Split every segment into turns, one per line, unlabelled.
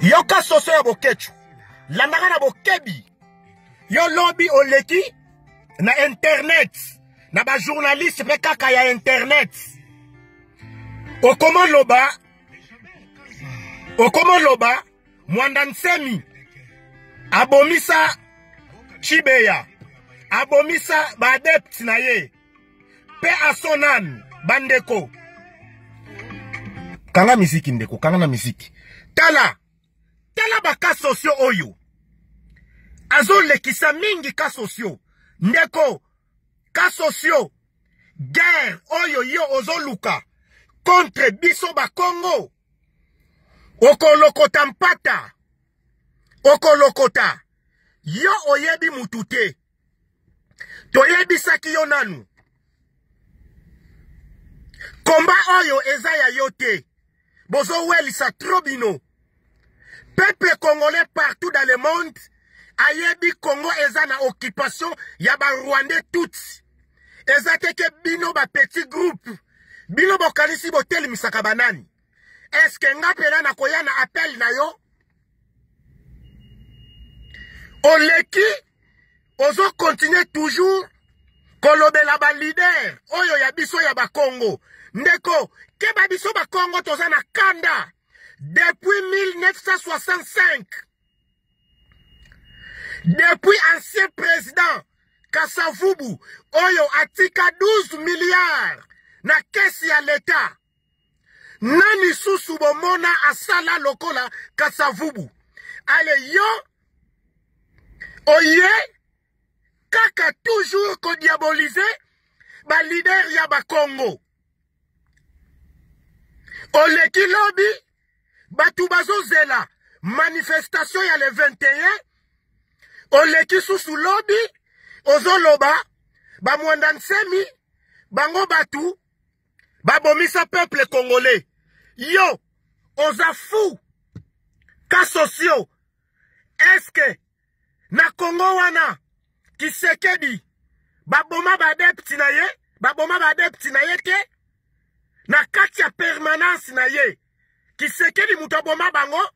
Yoka soso ya Boketshu, landaka na bokebi. Yo lobi oleki na internet na ba journaliste mpe kaka ya internet, okomoloba okomoloba Mwanda Nsemi abomisa Chibeya, abomisa ba adepte na ye pe à son âme. Bandeko, kanga miziki, ndeko, kanga na miziki. Tala, tala baka sociaux oyo azolekisa mingi ka sociaux. Ndeko, ka sociaux, guerre oyo yo ozoluka contre biso bakongo, okolokota mpata, okolokota. Yo oyebi mutu te, toyebisaki yo nanu komba oyo eza ya yo te. Bozowelisa trop bino. Peuple congolais partout dans le monde ayebi Congo eza na occupation ya ba Rwandais tutsi. Eza te ke bino ba petit groupe, bino bokanisi botelemisaka banani? Eske nga mpena nakoya na appel na yo? Oleki ozo continuer toujours kolobela ba leader oyo ya biso ya bakongo. Ndeko, keba, biso bakongo toza na kanda depuis 1965, depuis ancien président Kasavubu oyo atika 12 milliards na kesi ya leta. Nani susu bomona asala lokola Kasavubu? Ale yo oye kaka toujours kodiabolize balider ya bakongo. Oleki lobi, bato bazozela manifestation ya le 21. Oleki susu lobi, ozoloba bamwanda Nsemi bango bato babomisa peuple congolais. Yo oza fou, ka sociaux. Eske na Congo wana Kisekedi baboma baadepti na ye? Baboma baadepti na ye te na kati ya permanence na ye. Kisekedi moto aboma bango?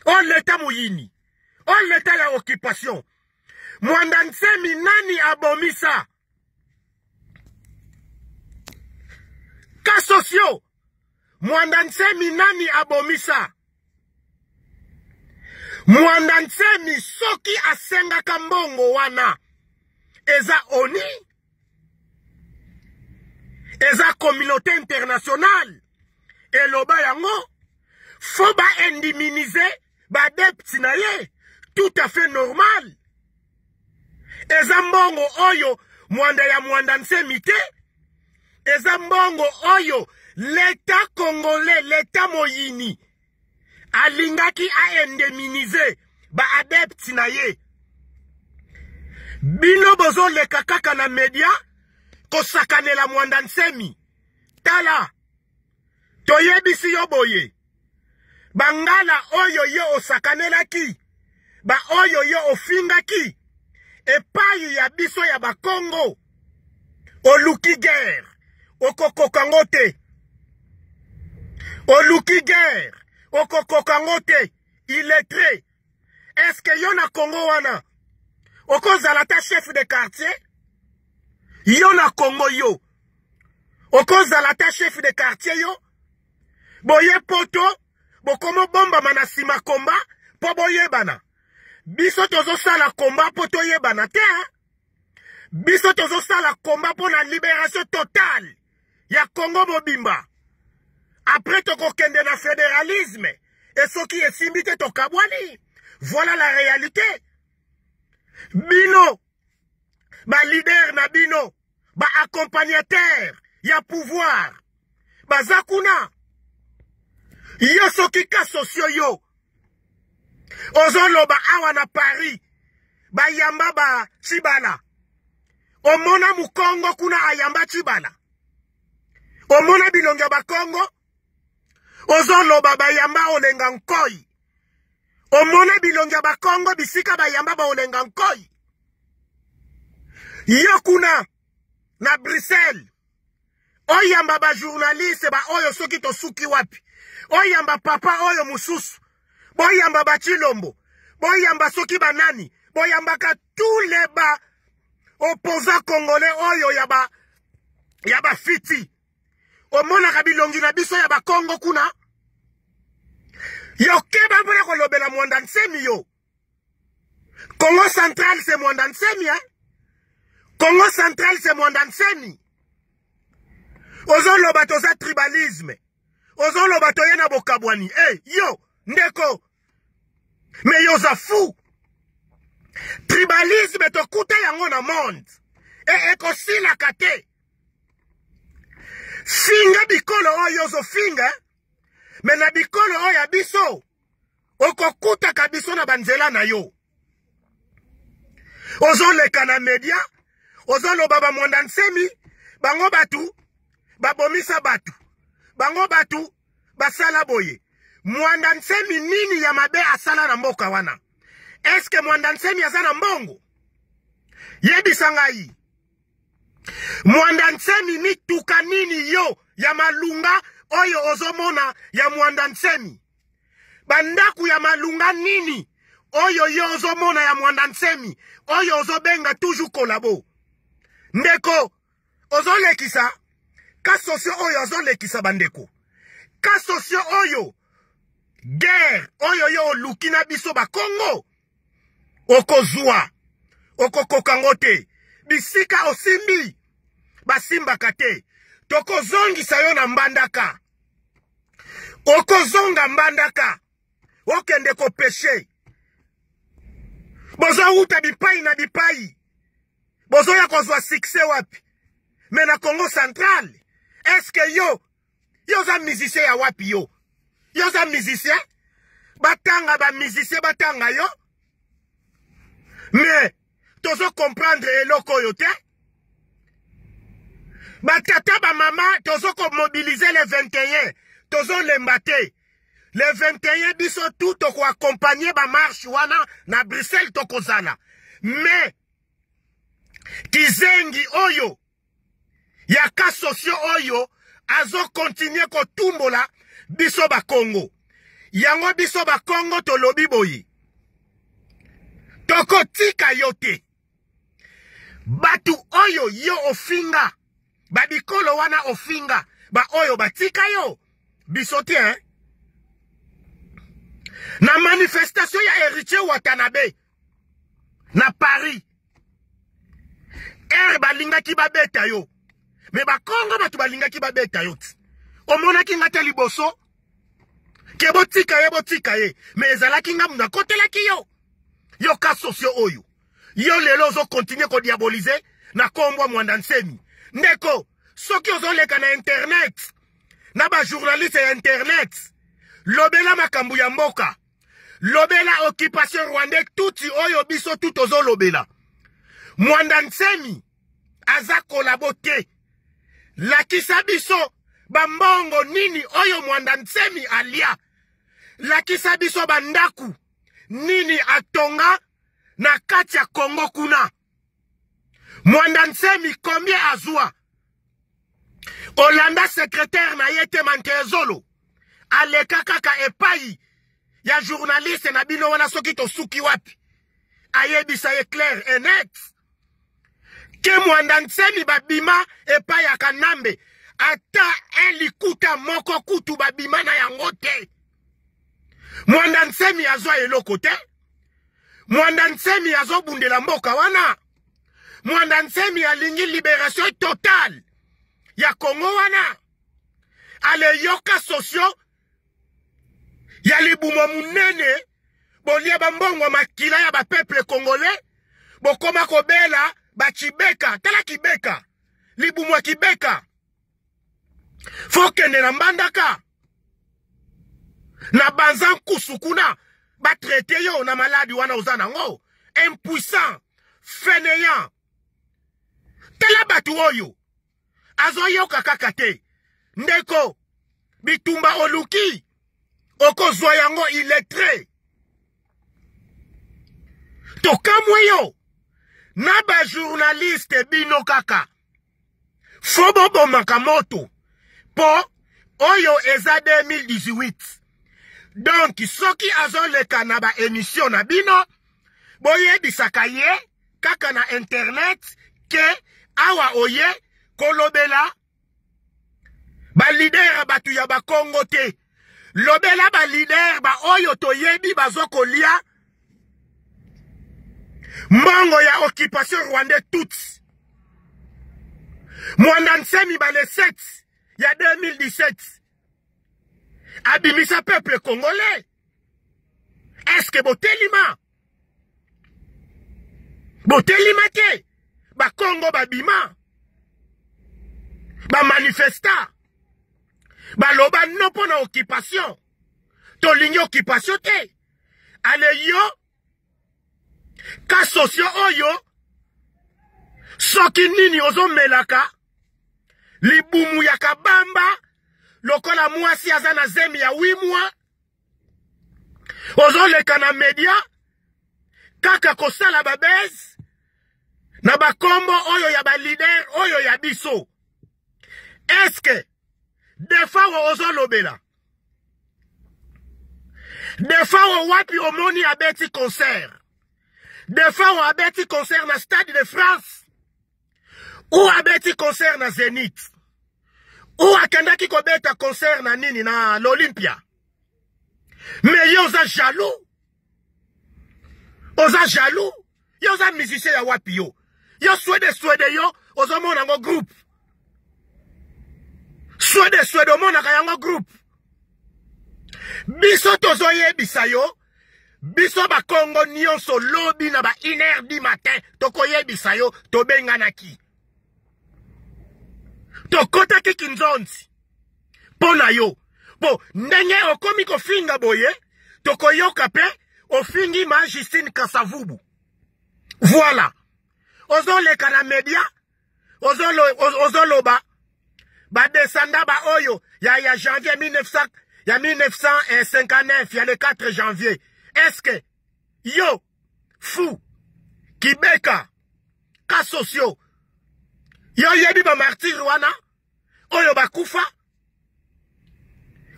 O leta moyini, o leta ya occupation. Mwanda Nsemi nani abomisa? Ka sociaux, Mwanda Nsemi nani abomisa? Mwanda Nsemi soki asengaka mbongo wana, eza ONU, eza communauté internationale eloba yango, fo baindemnize baadepte na ye, tout à fait normal. Eza mbongo oyo mwanda ya Mwanda Nsemi te, eza mbongo oyo leta congolais, leta moyini alingaki aindemnize baadepte na ye. Bino bozoleka kaka na media kosakanela Mwanda Nsemi. Tala, toyebisi yo boye, bangala oyo yo osakanelaki, baoyo yo ofingaki epai ya biso ya bakongo, oluki guerre, okokoka ngo te. Oluki guerre, okokoka ngo te. Illettré, eske yo na Congo wana okozala ta chef de quartier? Yo na Congo, yo okozala ta chef de quartier? Yo boye poto, bokomobombama na nsima komba mpo boyebana. Biso tozosala komba mpo toyebana te. Biso tozosala komba mpo na libération totale ya Congo mobimba. Après tokokende na fédéralisme, e soki esimbi te, tokabwani. Voilà la réalité. Bino balider na bino, baaccompagnateur ya pouvoir baza kuna. Yo soki ka sosio, yo ozoloba awa na Paris bayamba ba Chibala. Omona mukongo kuna ayamba Chibala? Omona bilongi ya bakongo? Ozoloba bayamba Olenga Nkoi. Omona bilongi ya bakongo bisika bayamba baolenga Nkoi? Yo kuna na Bruxelles oyamba bajournaliste baoyo soki tosuki wapi, oyamba papa oyo mosusu. Boyamba ba Tshilombo, boyamba soki banani, boyambaka tous les ba opposants congolais oyo ya ba ya ba fiti. Omonaka bilongi na biso ya bakongo kuna. Yo keba mpona kolobela Mwanda Nsemi yo. Congo central c'est Mwanda Nsemi hein? Congo central c'est Mwanda Nsemi. Ozoloba toza tribalisme. Ozoloba toye na bokabwani. Eh hey, yo ndeko. Mais yo oza fou. Tribalisme tokuta yango na monde. E ekosilaka te. Finga bikolo oyo ozofinga, me na bikolo oyo ya biso okokutaka biso na banzela na yo. Ozoleka na media, ozoloba ba Mwanda Nsemi, bango batu babomisa batu, bango batu basala boye. Mwanda Nsemi nini ya mabe asala na mboka wana? Eske Mwanda Nsemi aza na mbongo? Yebisa ngai. Mwanda Nsemi mituka nini yo ya malunga oyo ozomona ya Mwanda Nsemi? Bandako ya malunga nini oyo yo ozomona ya Mwanda Nsemi oyo ozobenga toujours kolabo? Ndeko, ozolekisa ka sosio oyo azolekisa bandeko. Ka sosio oyo guerre oyo yo oluki na biso ba Congo okozwa okokoka ngo te. Bisika osimbi basimbaka te. Tokozongisa yo na Mbandaka. Okozonga Mbandaka okende kopeshe. Bozowuta bipai na bipai, bozoya kozwa succès wapi? Me na Congo central, est-ce que yo yo oza musicien ya wapi? Yo yo oza musicien? Batanga ba musicien batanga yo, mais tozo comprendre eloko oyo te. Batata ba mama, tozo ko mobiliser le 21, tozo lemba te. Le 21 biso tout toko accompagner ba marche wana na Bruxelles tokozala. Mais kizengi oyo ya ka socio oyo azo continuer kotumbola biso ba Congo. Yango biso ba Congo tolobi boye. Tokotika yo te. Batu oyo yo ofinga, ba bikolo wana ofinga, ba oyo batika yo, biso te hein? Na manifestation ya Héritier Watanabe na Paris, ere balingaki babeta yo, me bakongo bato balingaki babeta yo ti. Omonaki nga te liboso ke botika ye, botika ye, me ezalaki nga mundu akotelaki yo. Yo ka socio oyo yo lelo ozo continuer ko diaboliser na kombo Mwanda Nsemi. Ndeko, soki ozoleka na internet na ba journaliste ya internet, lobela makambo ya mboka, lobela occupation rwandais tuti oyo biso tu tozolobela. Mwanda Nsemi aza kolabo te. Lakisa biso bambongo nini oyo Mwanda Nsemi alia. Lakisa biso bandaku nini atonga na kati ya Congo kuna. Mwanda Nsemi combien azwa? Olanda secrétaire na ye te Mantezolo aleka kaka epai ya journaliste na bino wana, soki tosuki wapi ayebisa ye clair et net ke Mwanda Nsemi babima epai ya Kanambe, ata likuta moko kutu babima na yango te. Mwanda Nsemi azwa eloko te. Mwanda Nsemi azobundela mboka wana. Mwanda Nsemi alingi libération totale ya Congo wana. Ale yoka socio ya libumo munene, bolia bambongo makila ya ba peuple congolais, bokoma kobela ba kibeka. Tala kibeka, libumo ya kibeka. Fokende na Mbandaka na banza nkusu kuna batraite yo na maladi wana oza nango, impuissant, fainéant. Tala bato oyo azoyoka kaka te. Ndeko, bitumba oluki okozwa yango illettré. Tokamwe yo na ba journaliste bino kaka fo bobomaka moto po oyo eza 2018. Donc soki azoleka na ba émission na bino, boyebisaka ye kaka na internet ke awa oye kolobela ba leader bato ya bakongo te. Lobela ba leader ba oyo toyebi bazo kolia mbongo ya occupation rwandais tutsi. Mwanda Nsemi ba le 7 ya 2017 abimisa peuple congolais. Est-ce que botelima? Botelima te. Bakongo babima, bamanifesta, baloba no mpo na occupation. Tolingi occupation te. Ale yo ka socio oyo soki nini ozomelaka libumu ya kabamba lokola mwasi aza na zemi ya 8 mois, ozoleka na media kaka kosala babese na bakombo oyo ya balider oyo ya biso. Eske Defao ozolobela Defao wapi? Omoni abeti concert, Defao abeti concert na Stade de France ou abeti concert na Zénith ou akendaki kobeta concert na nini na l'Olympia. Mais yo oza jaloux, oza jaloux. Yo oza musicien ya wapi? Yo yo swede swede, yo ozomona yango groupe swede swede, omonaka yango groupe. Biso tozoyebisa yo, biso bakongo nyonso, lobi na ba 1 heure du matin tokoyebisa yo tobenganaki, tokɔtaki kinzonzi mpo na yo. Mpo ndenge okomi kofinga boye, tokoyoka mpe ofingi ma Justine Kasavubu. Voilà, ozoleka na media, ozoloba badescendants baoyo ya janvier 1900, ya 1959, ya le 4 janvier. Est-ce que yo fou kibeka ka sociaux, yo oyebi bamartyrs wana oyo bakufa?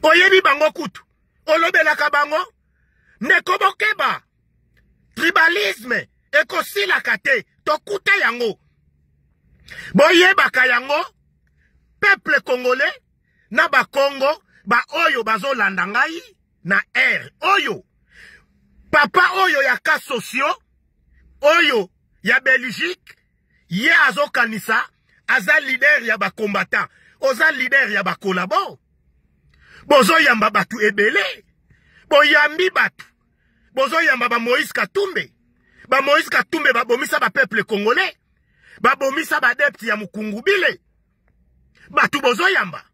Oyebi bango kutu? Olobelaka bango? Ndeko, bokeba, tribalisme ekosilaka te. Tokuta yango, boyebaka yango, peuple congolais na bakongo baoyo bazolanda ngai na aire oyo. Papa oyo ya ka sociaux oyo ya Belgique, ye azokanisa aza leader ya bacombattant. Oza leader ya bacollabo. Bozoyamba bato ebele, boyambi bato, bozoyamba bamoïse Katumbe. Bamoïse Katumbe babomisa bapeuple congolais, babomisa baadepte ya Mukungubile. Bato bozoyamba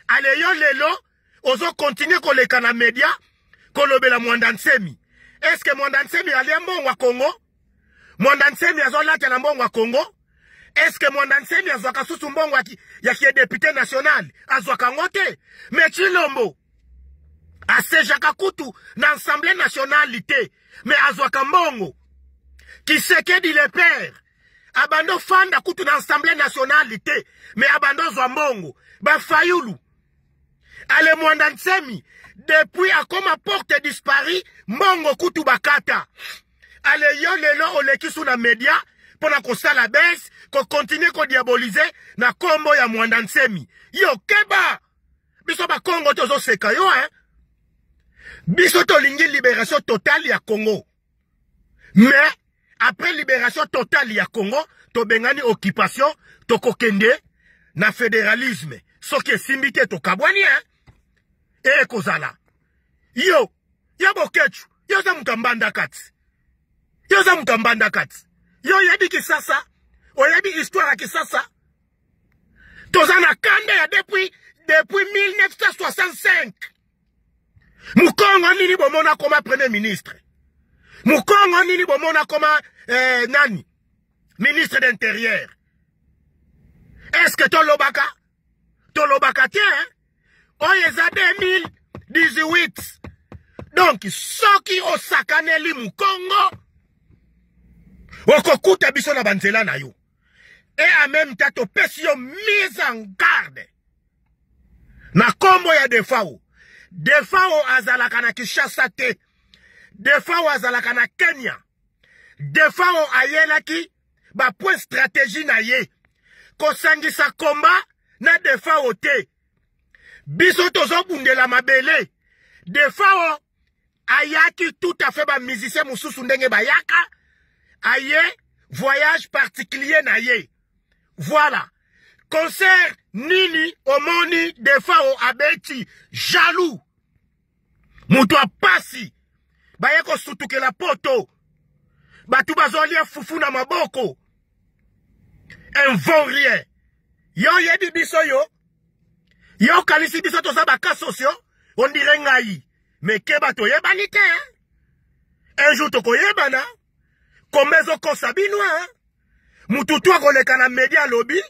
ale yo lelo ozokontinue koleka na media kolobela Mwanda Nsemi. Eske Mwanda Nsemi alia mbongo ya Kongo? Mwanda Nsemi azolata na mbongo ya Kongo? Eske Mwanda Nsemi azwaka susu mbongo ya kie député national? Azwaka yango te. Mais Chilombo asejaka kutu na Assemblée nationale te, mais azwaka mbongo. Tshisekedi le père abando fanda kutu na Assemblée nationale te, mais abando ozwa mbongo. Bafayulu ale Mwanda Nsemi depuis akoma porte disparu, mbongo kutu bakata. Ale yo lelo oleki su na media mpo na kosala bese, kokontinue kodiabolize na nkombo ya Mwanda Nsemi. Yo keba, biso bakongo tozoseka yo, hein? Biso tolingi libération totale ya Congo, mais après libération totale ya Congo, tobengani occupation, tokokende na fédéralisme. Soki esimbi te, tokabwani, hein? E ekozala yo ya Bokecu. Yo oza moto ya mbanda kati, yo oza moto ya mbanda kati. Yo oyebi Kisasa? Oyebi histoire ya Kisasa? Toza na kanda ya depuis 1965. Mokongo nini bomona koma premier ministre? Mokongo nini bomona koma nani, ministre d'intérieur? Est ce que tolobaka? Tolobaka te, hein? Oyo eza 2018. Donc soki osakaneli mokongo, okokuta biso na banzela na yo. E en même temps topesi yo mise en garde na nkombo ya Defao. Defao azalaka na Kinshasa te. Defao azalaka na Kenya. Defao ayelaki ba point stratégie na ye. Kosangisa combat na Defao te. Biso tozobundela mabele. Defao ayaki tout à fait ba musicien mosusu ndenge bayaka aye voyage particulier na ye. Voilà. Concert nini omoni Defao abeti jaloux. Moto apasi baye kosutukela poto. Bato bazolia fufu na maboko. Un vaurien. Yo yebi biso yo. Yo okanisi biso toza ba cas sociaux, on dirait ngai. Mais keba toyebani te. Un jour tokoyebana. Kombe ezokosa bino hein. Mutu tu akoleka na media alobi,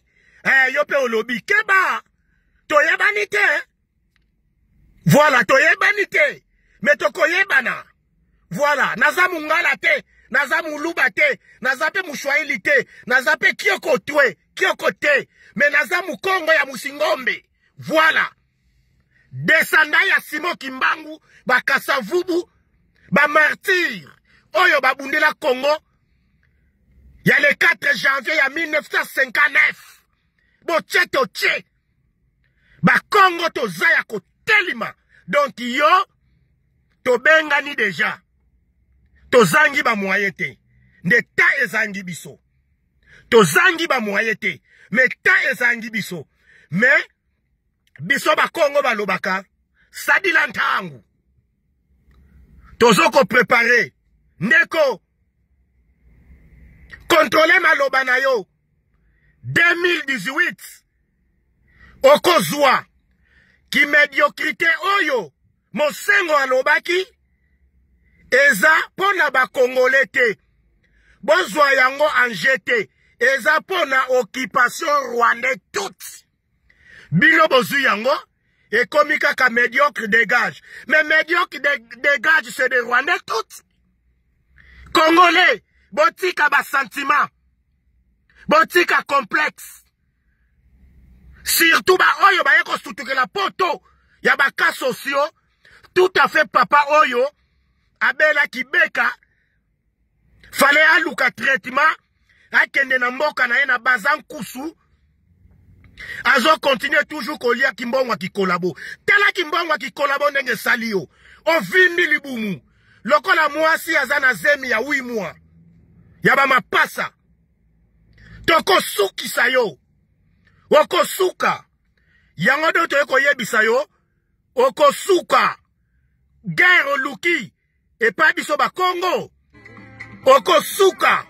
eh, yo pe olobi keba. Toyebani te. Voilà, toyebani te. Mais tokoyebana. Voilà, naza mungala te, naza muluba te, naza pe muswahili te, naza pe kioko twe, kioko te, mais naza mukongo ya musingombe. Voilà. Descendant ya Simon Kimbangu, ba Kasavubu, ba martyrs oyo babundela Congo ya le 4 janvier ya 1959. Botie totie. Bakongo toza ya kotelima. Donc yo tobengani deja. Tozangi ba moyen te. Nde ta ezangi biso. Tozangi ba moyen te. Mais ta ezangi biso. Mais biso bakongo balobaka sadila ntangu. Tozo ko préparer. Ndeko contrôler maloba na yo. 2018 okozwa kimediocrité oyo Mosengo alobaki eza mpo na bakongole te, bozwa yango en jeu te, eza mpo na occupation rwandais toute. Bino bozwi yango ekomi kaka médiocre dégage, mais médiocre dégage c'est des rwandais toutes. Congolais botika ba sentiment, botika complexe, surtout ba oyo baye kosutukela poto ya ba cas sociaux. Tout à fait papa oyo abelaki beka, fallait aluka traitement, akende na mboka na ye na Bazankusu, azo continuer toujours kolia kimbongo kikolabo. Tala kimbongo kikolabo ndenge esali yo, ovimbi libumu lokola mwasi aza na zemi ya 8 mois ya ba mapasa. Tokosukisa yo, okosuka yango nde toye koyebisa yo, okosuka. Guerre oluki epai biso bakongo, okosuka.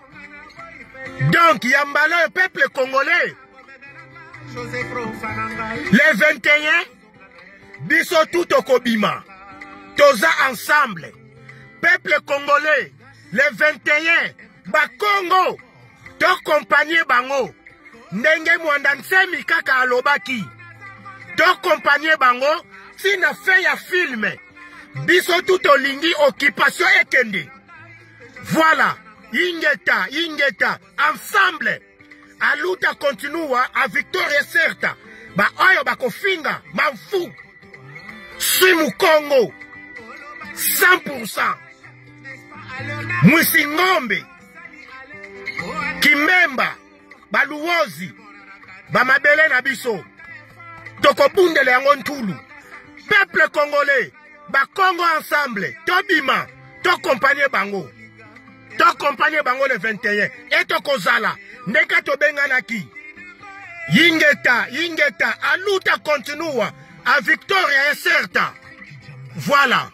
Donc ya mbala oyo peuple congolais, le 21 biso tout tokobima, toza ensemble. Peuple congolais, le 21 bakongo tokompanye bango ndenge Mwanda Nsemi kaka alobaki, tokompanye bango tina fin ya filme. Biso tout tolingi occupation ekende. Voilà, ingeta ingeta ensemble aluta continua a victoria certa. Ba oyo bakofinga manfu si mukongo 100% Mwisingombe Kimemba baluozi bamabele na biso tokobundela yango ntulu. Peuple congolais, bakongo ensemble tobima, tokompanye bango, tokompanye bango le 21 e tokozala ndenge tobenganaki. Ingeta ingeta aluta continua a victoria est certa. Voilà.